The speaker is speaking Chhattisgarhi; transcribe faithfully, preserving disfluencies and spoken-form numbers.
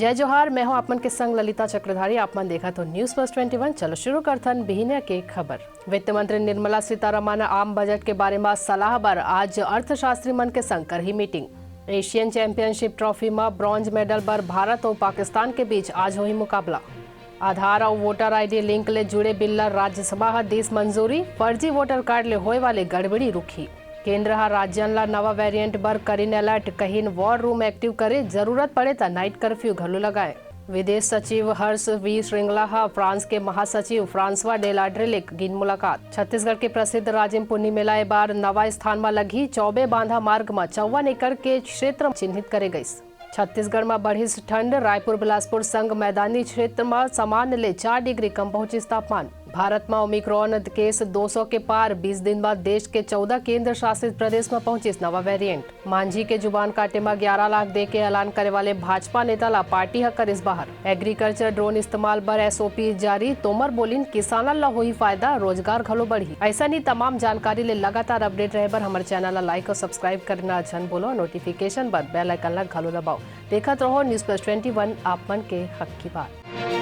जय जोहार, मैं हूं आप मन के संग ललिता चक्रधारी। आप मन देखत हो News Plus Twenty One। चलो शुरू करथन बिहिनिया के खबर। वित्त मंत्री निर्मला सीतारमण आम बजट के बारे म सलाह बर आज अर्थशास्त्री मन के संग करही मीटिंग। एशियन चैंपियनशिप ट्रॉफी म ब्रॉन्ज मेडल बर भारत अउ पाकिस्तान के बीच आज होही मुकाबला। आधार अउ वोटर आईडी लिंक ले जुड़े बिल ल राज्यसभा ह दिस मंजूरी, फर्जी वोटर कार्ड ले होए वाले गड़बड़ी रुकही। केंद्र ह राज्यन ल नवा वेरिएंट बर करिन अलर्ट, कहिन वॉर रूम एक्टिव करे, जरूरत पड़े त नाइट कर्फ्यू घलो लगाए। विदेश सचिव हर्ष वी श्रृंगला ह फ्रांस के महासचिव फ्रांसवा डेलाड्रे ले गिन मुलाकात। छत्तीसगढ़ के प्रसिद्ध राजिम पुन्नी मेला ए बार नवा स्थान म लगही, चौबे बांधा मार्ग म चौवन एकड़ के क्षेत्र चिन्हित करे गइस। छत्तीसगढ़ म बढ़िस ठंड, रायपुर बिलासपुर संग मैदानी क्षेत्र म सामान्य ले चार डिग्री कम पहुंचिस तापमान। भारत म ओमिक्रॉन केस दो सौ के पार, बीस दिन बाद देश के चौदह केंद्र शासित प्रदेश म पहुंचिस नवा वेरिएंट। मांझी के जुबान काटे म ग्यारह लाख दे के ऐलान करे वाले भाजपा नेता ला पार्टी ह करिस बाहर। एग्रीकल्चर ड्रोन इस्तेमाल बर एसओपी जारी, तोमर बोलिन किसानन ला होही फायदा, रोजगार घलो बढ़ही। अइसन ही तमाम जानकारी ले लगातार अपडेट रहे बर हमर चैनल ला लाइक अउ सब्सक्राइब करना झन बोलो, नोटिफिकेशन बर बेल आइकन ला घलो दबाओ। देखत रहो News Plus Twenty One, आप मन के हक की बात।